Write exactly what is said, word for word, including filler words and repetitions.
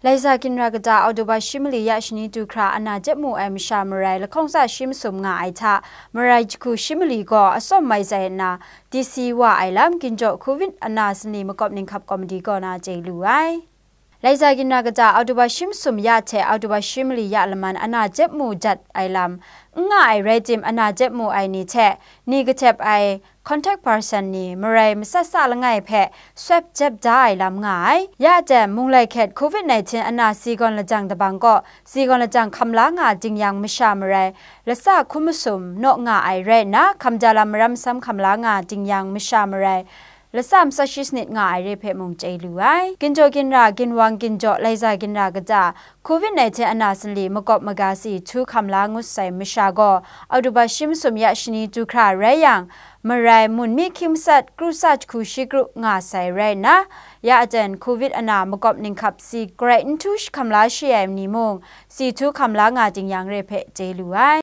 Laiza ginra kata October shi mali ya shani du hkra ana jep mu ai masha marai lahkawng tsa shi masum nga ai hta, marai jahku shi mali gaw atsawm mai zai nna, D C wa ai lam, ginjaw covid ana sanli makawp ninghkap komiti kaw na chye lu ai. Laiza ginra kata October shi masum ya hte October shi mali ya laman ana jep mu jat ai lam n nga ai rai tim, ana jep mu ai ni hte ni kahtep ai contact person ni marai matsat sa langai hpe swab jep da ai lam nga ai. Ya jan, Mungli hkyet covid nineteen ana si gawn lajang dabang kaw, si gawn lajang hkam la nga ding yang masha marai, latsa hkum masum naw nga ai rai nna, hkam ja lam maram masam hkam la nga ding yang masha marai, latsa matsat shi sanit nga ai re hpe mung chye lu ai. Ginjaw ginra, ginwang ginjaw, laiza ginra kata, covid nineteen ana sanli makawp maga si htu hkam la ngut sai masha gaw, October shi masum ya shani du hkra rai yang, marai mun mi hkying matsat kru tsa jahku shi kru nga sai rai nna, ya jan covid ana makawp ninghkap si garai n htu hkam la shi ai ni mung, si htu hkam la nga ding yang re hpe chye lu ai.